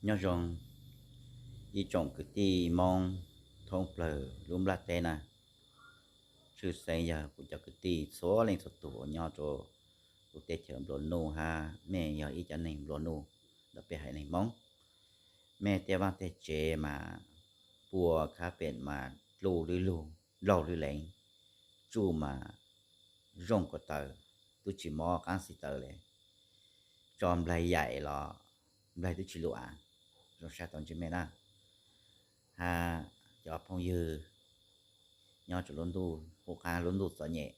Nyob zoo ib tsoom kwv tij Hmoob thoob plaws lub nplaj teb na. Tshwj xeeb yog kuv cov kwv tij txhua leej txhua tus uas nyob rau lub teb chaws nplua nuj hab mej yog ib cov neeg nplua nuj ntawm peb haiv neeg Hmoob. Mej tej vaaj tej tsev mas pua khab pem mas dluj lwb lug, laug lwb leev, tsuj mas zooj ko taw, tub tsi mob qaab xis taw le. Tso nplaig yaim los nplaig tub tsi lug av. Zoo sab tau ntsib mej na. Hab cov phooj ywg nyob rua lub ntuj qub qaab lub ntuj txom nyem,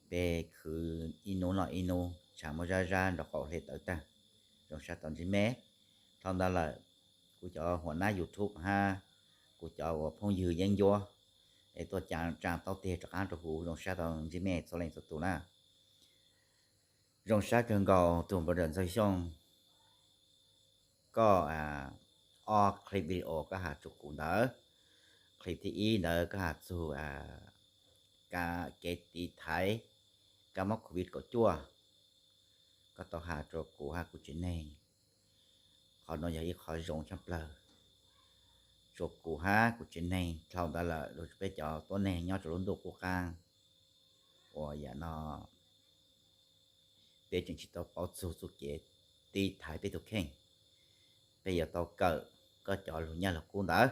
peb khwv ib nub noj ib nub, tshav muab zab zab nrov qaum hle tawv tag. Zoo sab tau ntsib mej. Dhau ntawd lawm, kuv cov huam nab YouTube hab kuv cov uas phooj ywg yeeb ncuab es tuaj tsaa taub teg rov qaab rua huv, zoo sab tau ntsib mej txhua leej txhua tus na. Zoo sab kawg nkaus tug npawg Ntxawg Xyooj, koj ob clip video koj has rua kuv ntawd, clip thib ib ntawd koj has txug kev tiv thaiv kab mob covid kaum cuaj, koj tau has rua kuv hab kuv tsev neeg. Qhov nuav yog ib qhov zoo tshaj plawg rua kuv hab kuv tsev neeg. Dhau ntawd lawm, lug rua peb cov tuab neeg nyob rua lub ntuj qub qaab uas yaam no peb tseem tsi tau paub txug txuj kev tiv thaiv peb tug kheej, peb yuav tau kawm koj cov lug nyaj lug kub ntawd.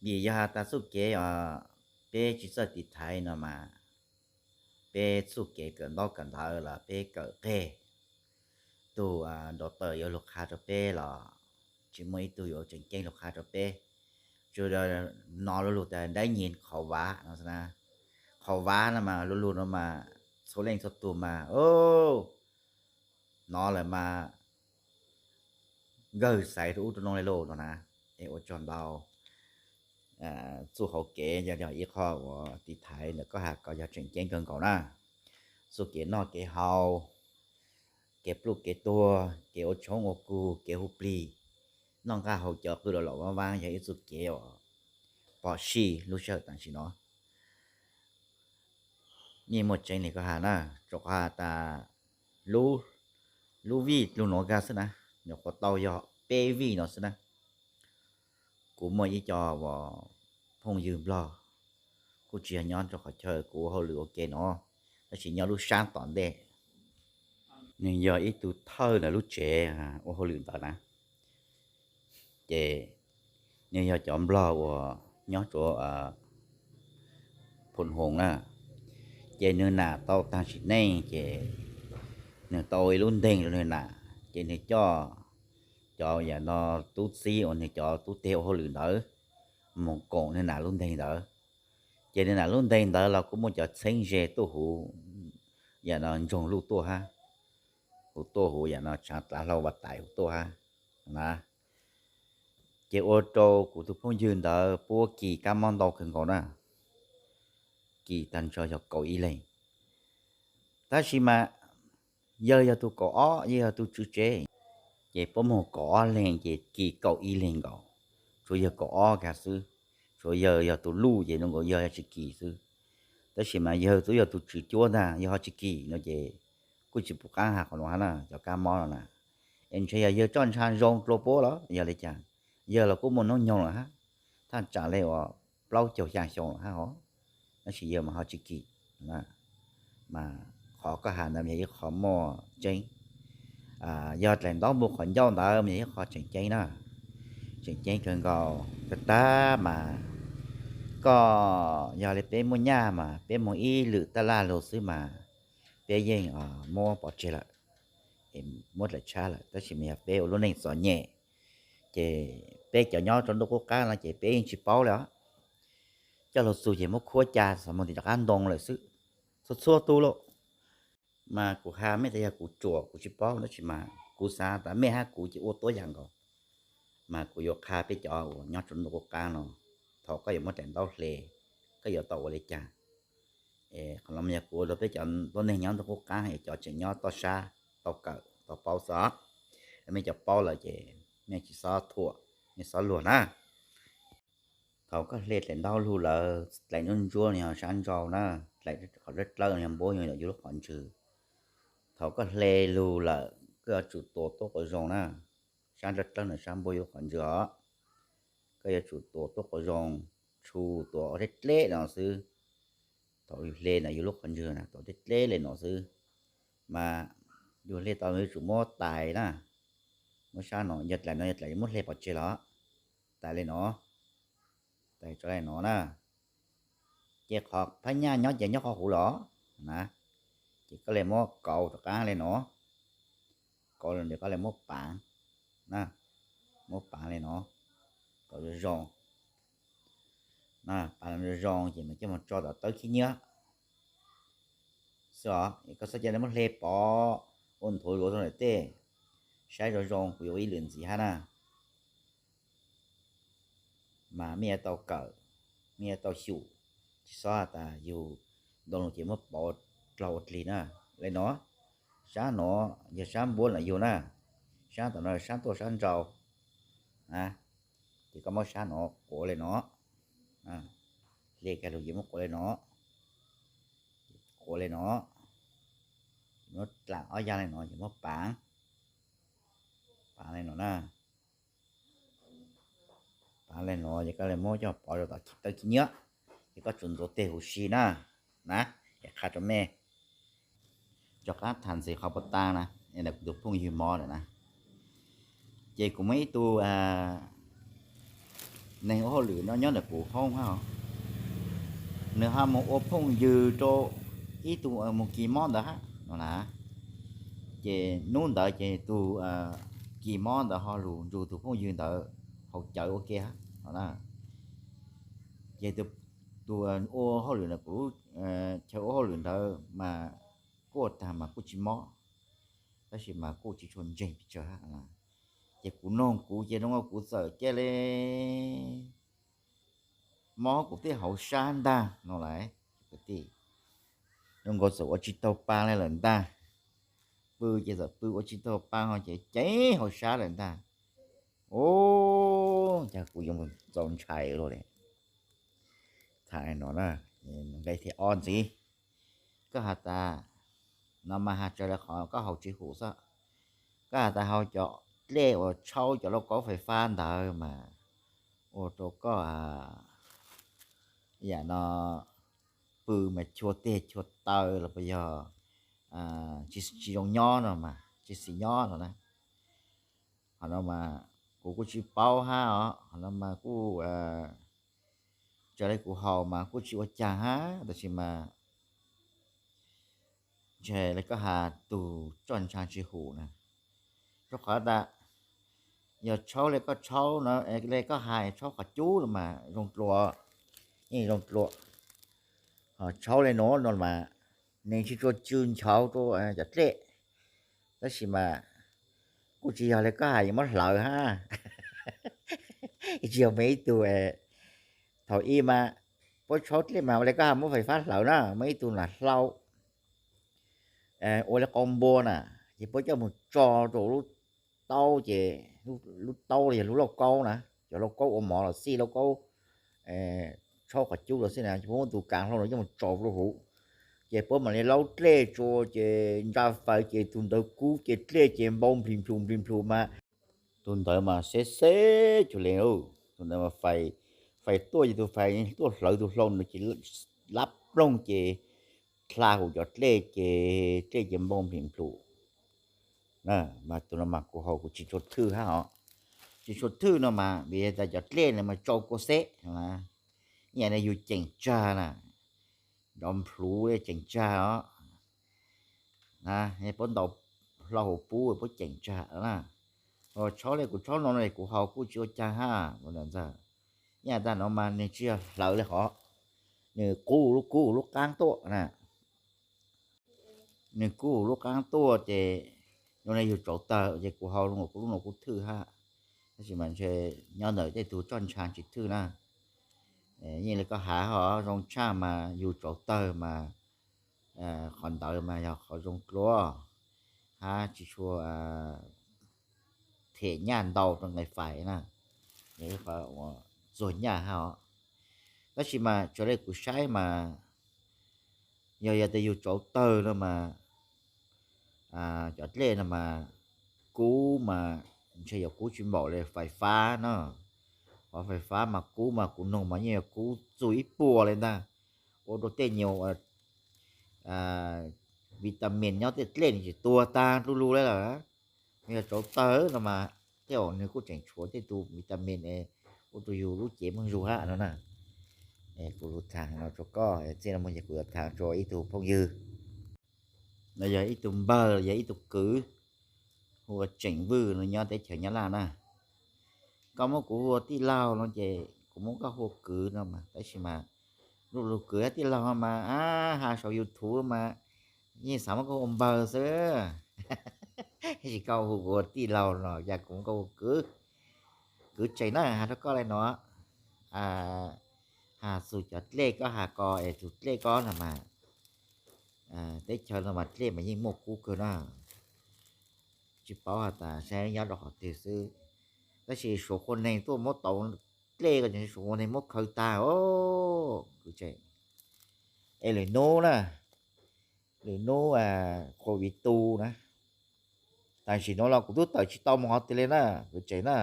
Vim yog has tas txuj kev os, peb tsi txawj tiv thaiv no mas peb txuj kev kawm ntaub kawm ntawv los peb kawm qeg, tug doctor yuav lug qha rua peb los tsi muaj ib tug yuav tseem ceeb lug qha rua peb. Tsuas hnov lu lug tas dab nyig qhov vav no xwb na. Qhov vav no mas lu lug no mas txhua leej txhua tug mas hnov lawm mas nkawg xaiv rua ub rua no le lauj no na. Es ua tsaug ntau. Txuj hauv kev yog ib qho uas tiv thaiv ntawm koj has ko yog tseem ceeb kawg nkaus na. Txuj kev noj kev haus, kev pluj kev tuag, kev ua tshoob ua kug, kev hu plig, noj nqaj haus cawv qw los los vaab vaab yog ib txuj kev uas pom sij lub sij hawm tam sim no. Yeej muaj tseeb li koj has na, rua qhov has tas lub vij lug nuav kag xwb na, nyuam qhuav tau yog peb vij no xwb na. Kuv muaj ib co uas phooj ywg Nplog, kuj tsi yog nyob rua qhov chaw kuv ua hauj lwm ua ke no, tab sis nyob lub sab tom ntej. Nwg yog ib tug thawj ntawm lub tsev ua hauj lwm ntawd na. Ces nwg yog cov Nplog uas nyob rua Phoos Hoos na. Ces nwg nam tau taag sim neej ces nwg tau ua ib lub nteeg rua nwg nam, ces nwg coj cov yaam no tub txib uas nwg cov tub teg ua hauj lwm ntawd moog koom nwg nam lub nteeg ntawd. Ces nwg nam lub nteeg ntawd los kuj muaj cov txheeb ze tuaj huv, yaam no ntsoog luj tuaj hab, huv tuaj huv yaam no tshaav dlav hlau vaj tais huv tuaj hab na. Ces ua rau kuv tug phooj ywg ntawd puab kis kab mob ntau kawg nkaus na, kis taag nrho yog kaum ib leeg. Tab sis mas yawg yog tug kaum ob, yawg yog tug tswv tsev, ces puab moog kaum ob leeg ces kis kaum ib leeg nkaus, tshuav yawg kaum ob kag xwb. Tshuav yawg yog tug luj ces zoo nkaus yawg tsi kis xwb. Tab sis mas yawg twb yog tug tswv cuab ntag, yawg ho tsi kis no ces kuj tsi pum qaab has qhov nuav hab na, cov kab mob no na. Es ntshe yog yawg txoj ntsha zoo dlua puab los yog li cas, yawg los kuj muaj hnub nyoog lawm hab, thaj tsam le uas plaub caug xyaa xyoo lawm hab os, tab sis yawg mas ho tsi kis. Mas qhov koj has ntawd yog ib qho muaj tseeb. Yog dlaim ntaub npuj qhov ncauj ntawd mas yog ib qho tseem ceeb na, tseem ceeb kawg nkaus. Tag tag mas koj, yog li peb muaj nyaj mas peb moog ib lwm taj laj lug xwb mas peb yeej muab pov tseg lawm, muab dlaim tshab lawm. Tab sis mas yog peb ua lub neej txom nyem, ces peb cov nyob rau ntuj qub qab no ces peb yeej tsi paub li os. Coj lug txug ces muab khuab ca xov moog tim rov qab ntoo lawm xwb, txhua txhua tug lauj. Mas kuv has mej tas yog kuv tsuam kuv tsi paub, tab sis mas kuv xav tas mej hab kuv ces ua tuab yam nkaus. Mas kuv yuav qha peb cov uas nyob rau ntuj qub qab no, thaum koj yuav muab daim ntaub hle, koj yuav tau ua li cas. Qhov no mas yog kuv ua rau peb cov tuab neeg nyob ntuj qub qab es cov tseem nyob toj sab tau kawm tau paub xwb os. Mej cov paub lawm ces mej tsis xob thuam, mej xob luag na. Thaum koj hle dlaim ntaub lug lawm, dlaim nruab ntsuab no yog sab nrau na, dlaim qhov dlawb dlawb no yog npuab yug ntawm yug lub qhov ntswg. Thaum koj hle lug lawm, Koj yuav tsum tua tuab quav zoo na, sab dlawb dlawb no sab npuab yug qhov ntswg os. Koj yuav tsum tua tuab quav zoo, tshuav tua deb deb no xwb. Thaum yus hle no yus lub qhov ntswg na tua deb deb li no xwb, mas yus hle tau yuav tsum muab tais na, muab sab no, yog dlaim no yog dlaim yuav muab hle pov tseg los tais li no, tais tso li no na. Ces qhov phab nyaj nyob ces nyob qhov huv los na, ces koj li muab kauv rov qab li no, kauv los ntawd koj li muab paav na, muab paav li no, kauv zoo zoo, paav zoo zoo ces mam coj mus tso tom tawb khib nyiab xwb os. Koj txhob cia li muab hle pov ua nthuav zuav rau ntawm tej, saib zoo zoo kuv yuav ua ib lwm ntxiv hab na. Mas mej yuav tau kawm, mej yuav tau xyum, tsis xob has tas yug ntoo lug ces muab pov dlaug ua dlig na. Li no, sab no yog sab npuab no yug na, sab tom no sab tuaj sab nrau, ces koj muab sab no quav li no, hle kiag lug ces muab quav li no, quav li no, muab dlaim ob yag li no ces muab paav, paav li no na. Paav li no ces koj li muab coj pov rau tom tawb khib nyiab, ces koj tsum ntxuav teg huv si na, na, es qha rau mej. Rov qab tham ntxiv qhov puas tag na, ntawm kuv tus phooj ywg mob ntawm na, ces kuv muaj ib tug neeg ua hauj lwm no nyob ntawm kuv hoob hab, nws ho mus ua phooj ywg rau ib tug mus kis mob ntawd hab no na. Ces hnub ntawd ces tus kis mob ntawd ho lug nrug tus phooj ywg ntawd haus cawv ua ke hab no na. Ces tus ua hauj lwm ntawd, kuv chaw ua hauj lwm ntawd mas kuaj tag mas kuj tsis mob, tab sis mas kuj tsis tshua ntseeg pes tsawg hab. Ces kuv noog kuv ces zoo nkaus kuv txawm cia li mob kuv tej hauv sab ntag no lauj. Zoo nkaus txawm ua tsis taug pa li lawm ntag. Pw ces txawm pw ua tsis taug pa ho ces ceev hauv sab lawm ntag. Ub, cas kuv yuav mus txaus ntshai luaj li. Tham no na, nqe thib ob ntxiv. Koj has tas, no mas has raws li qhov koj haus tsis hum xwb. Koj has tas haus cov dlej uas tshaub cov lauj kaub fais fab ntawd mas ua rau koj yam no pw mas chua teg chua taw los puas yog tsis zoo nyob no mas tsis xis nyob no na. Qhov no mas kuv kuj tsis paub hab os, qhov no mas kuj raws li kuv haus mas kuj tsis ua caag hab, tab sis mas ntshe li koj has tug txoj ntsha tsis hum na. Rau qhov tas yog tshaub li koj tshaub no, li koj has tshaub qhov cub no mas zoo dlua, yeej zoo dlua. Ho tshaub li no no mas nws tsis tshua tsw nchav rau cov dlej, tab sis mas kuj tsis yog li koj has yuav muab hlawv hab. Tsis yog muaj ib tug, thaum ub mas puab tshaub dlej mas ua li koj has muab fais fab hlawv na, muaj ib tug lam hlau ua li qau npua na, ces puab coj mus tso rau lub taub, ces lub taub los yog lub lauj kaub na, cov lauj kaub ua mov los xij lauj kaub tshaub qhov cub los xij na, puab muab tus kav hlau no coj mus tso rau huv, ces puab mam li laub dlej tsua ces ntsa fais ces tus ntawd kub ces dlej ces npau nplis nplus nplis nplus mas tus ntawd mas xeb xeb cuag li, tus ntawd mas fais, fais tuaj ces tus fais tuaj hlawv tus hlau ntawd ces lab ploog ces dlha huv cov dlej ces dlej ces npau nplis nplus. Mas tus no mas kuv haus kuv tsis tshua thwj hab os. Tsis tshua thwj no mas vim tas cov dlej no mas tsau kua xeb, ib yam li yus ceem tsag na, nrov nplhuv li ceem tsag os. Puab ntaus hlau huv pub puab ceem tsag na. Tshaub li kuv tshaub no kuv haus kuj tsis ua caag hab. Ib yam tas no mas nws tsis yog hlawv li hov, nws kub lub kub lub qaab tuaj na. Nws kub lub qaab tuaj ces zoo li yus tsauv tawg ces kuv haus zoo nkaus kuv lub no kuj thwj hab. Tab sis mas ntshe nyob ntawm tej tug txoj ntsha tsis thwj na. Yeej li koj has hov, zoo tshaj mas yus tsauv tawg mas qhov ntawd mas yog qhov zoo dlua hab tsis tshua them nyaj ntau rau nqe fais na, yog ib qho uas txuag nyaj hab os. Tab sis mas txawm li kuv saib mas yog, yog tias yus tsauv tawg no mas cov dlej no mas Kub mas ntshe yuav kub tsis npaum li fais fab no. Qhov fais fab mas kub mas kuv noog mas yeej yuav kub txug ib puas li ntag. Ua rau tej nyuag vitamin nyob tej dlej nws tsis tuag tag dlub lug li lawm. Yog tsau tawg no mas tej zaum nws kuj tseem tshuav tej tug vitamin es ua rau yus lub cev muaj zug hab no na. Kuv lug thaam no rau koj, txij no mus ces kuv yuav thaam rau ib tug phooj ywg, no yog ib tug npawg los yog ib tug kwv, hu ua Tseem Vwj no nyob teb chaws Nyab Laj na. Koj muab kuv hu ua tij laug no ces kuv muab koj hu ua kwv no mas, tab sis mas lub lus kwv hab tij laug mas has saum YouTube mas yeej xav muab koj hu ua npawg xwb. Tab sis koj hu kuv ua tij laug no cas kuv muab koj hu ua kwv. Kwv Tseem na, has rau koj li no, has txug cov dlej koj has ko es tug dlej koj no mas, teb chaws no mas dlej mas yeej muaj kub kawg na. Tsis paub has tas saib nyob rau qhov twg xwb, tab sis Suav qhua neeg tuaj muab tau dlej ko, Suav qhua neeg muab khaws tag os. Es lwm hnub na, lwm hnub Covid tu na, tam sim no los kuv tub tawm tsis tau mus qhov twg li na, kwv Tseem na.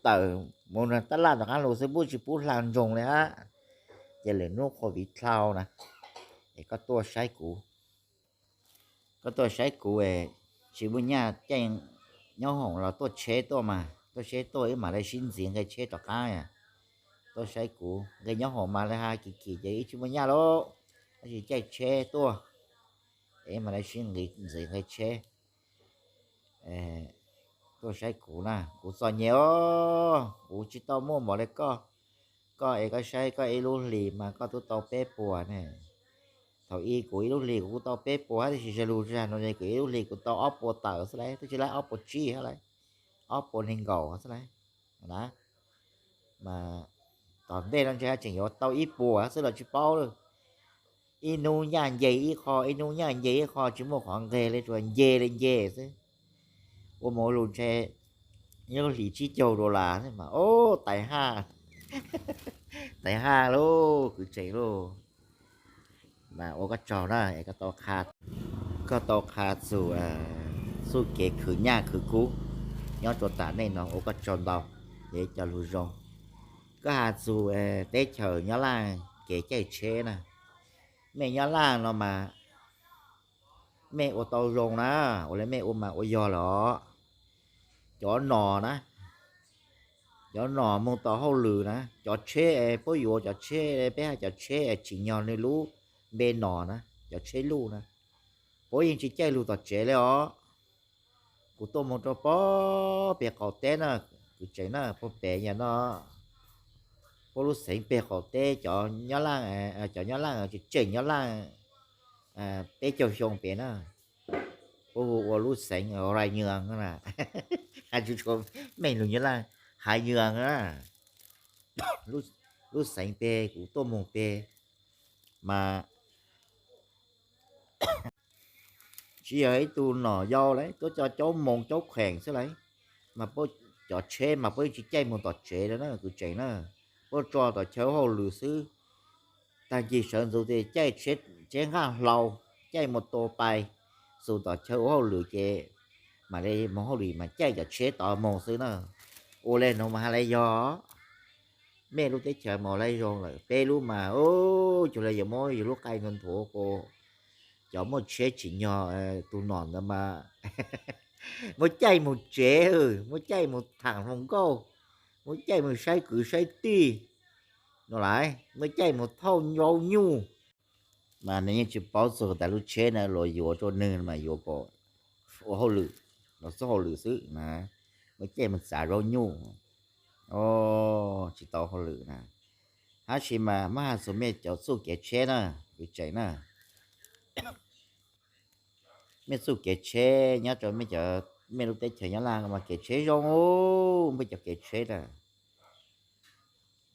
Tawm mus tab laj tom qab lug xwb, pub tsis pub hla ntsoog li hab. Ces lwm hnub Covid dlau na, es koj tuaj saib kuv, koj tuaj saib kuv, tsis muaj nyaj caij nyob hoom los tuaj tsheb tuaj mas, tuaj tsheb tuaj ib mam li sib ntxiv nqe tsheb rov qab. Tuaj saib kuv nqe nyob hoom mas li has kim kim ces ib tsis muaj nyaj lauj, tab sis caij tsheb tuaj, es mam li sib ntxiv nqe tsheb. Tuaj saib kuv na, kuv txom nyem os, kuv tsis tau muaj npaum li koj. Koj es koj saib koj ib lub hlis mas koj twb tau peb puas ne. Thaum ub kuv ib lub hlis kuv kuj tau peb puas hab, tab sis zaj lug zaj no kuv ib lub hlis kuv tau ob puas tawm xwb lauj, twb tsis laib ob puas tsib hab lauj, ob puas nees nkaum xwb lauj. Mas tom ntej no ntshe tseem yuav tau ib puas xwb los tsis paub lawm. Ib hnub nyaj nce ib qho, ib hnub nyaj nce ib qho, tsis muaj qhov nqeg li, tsuas nce li nce xwb. Ua mus ua lug ntshe ib lub hlis tsib caug dollar xwb mas, o, tais haj, tais haj lauj, kwv Tseem lauj. Mas ua koj tsaug na, es koj tau qha txug txuj kev khwv nyaj khwv kub nyob rua tam neej no, ua koj tsaug ntau, es cov lug zoo. Koj has txug teb chaws Nyab Laj kev caij tsheb na, mej Nyab Laj no mas mej ua tau zoo na, ua le mej ua mas ua yog los. Cov nom na, cov nom moog tau hauj lwm na, cov tsheb, puab yuav cov tsheb, peb has cov tsheb tsim nyog nws lub npe nom na, cov tsheb luj na, puab yeej tsis caij lug tom tsev li os. Kuv tuaj moog rua puag peg qaum teb na, kwv Tseem na, puag peg yam no, puab lub xeev peg qaum teb, cov Nyab Laj, cov Nyab Laj tseem Nyab Laj peb caug xyoo pem na, puab hu ua lub xeev Rai Nyas na, has tsis tshua meej lug Nyab Laj, Haiv Nyas na. Lub xeev peg, kuv tuaj moog peg mas tsis yog ib tug nom yau lawm, tuaj coj caub moos caub kheem xwb lauj. Mas puab cov tsheb mas puab yeej tsis caij moog tom tsev li na kwv Tseem na, puab tso tom chaw hauj lwm xwb. Taag kis sawv ntxuv tes caij tsheb nqaj hlau, caij mus tua pais, xus tom chaw ua hauj lwm ces mam li moog hauj lwm mas caij cov tsheb tod moog xwb na. Ua le nuav mas has le yog mej lub teb chaws mas ua le zoo lawm, peb lub mas cuag le yuav muab yug lub qaij nthuav nthuav ko. Cov muaj tsheb tsim nyog tug nom ntawd mas muab caij mus tsev, muab caij mus thaam hluas nkauj, muab caij mus saib kwv saib tij, no lawm muab caij mus thauj zaub nyuj. Mas nws yeej tsis paub txug tas lub tsheb na luas yuav rua nwg mas yuav kom ua hauj lwm, los xub hauj lwm xwb na, muab caij mus txav zaub nyuj, tsis tau hauj lwm na. Tab sis mas muab has txug mej cov txuj kev tsheb na, kwv Tseem na, mej txuj kev tsheb nyob rau mej cov, mej lub teb chaws Nyab Laj mas kev tsheb zoo, mej cov kev tsheb na.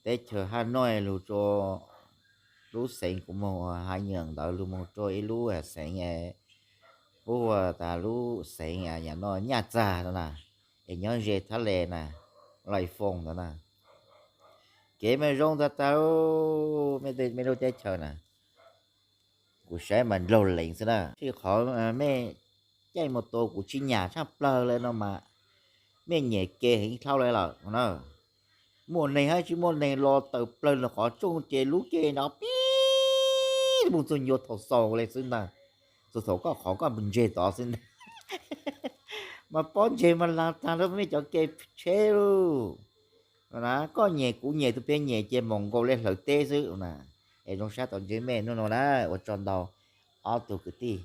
Teb chaws Haj Nois lug rua lub xeev kuv moog Haiv Nyas ntawd lug moog rua ib lub xeev, puab hu tas lub xeev yam no Nyaj Txag no na, es nyob ze Thab Les na, Lais Foos ntawd na. Kev mas zoo tag tag, mej lub teb chaws na, kuv saib mas ndlaug leev xwb na. Tsis qhov mej Mus tua kuv tsis nyam tshaj plaws li no mas, mej nyem ke heev dlhau li lawm na. Muaj neeg hab tsis muaj neeg los tawm plawg lawm qhov rooj ces lub caij nrov pib mus txug ncua thaum xaus li xwb ntag. Txug thaum koj qhov koj mus ntseg tod xwb ntag. Mas pob ntseg mas laag taag rua mej cov ke tsheb lauj. Koj nyem kuv nyem tug peg nyem ces moom nkaus le hlawv teb xwb na. Es zoo sab tau ntsib mej nub nua na, ua tsaug ntau ob tug kwv tij.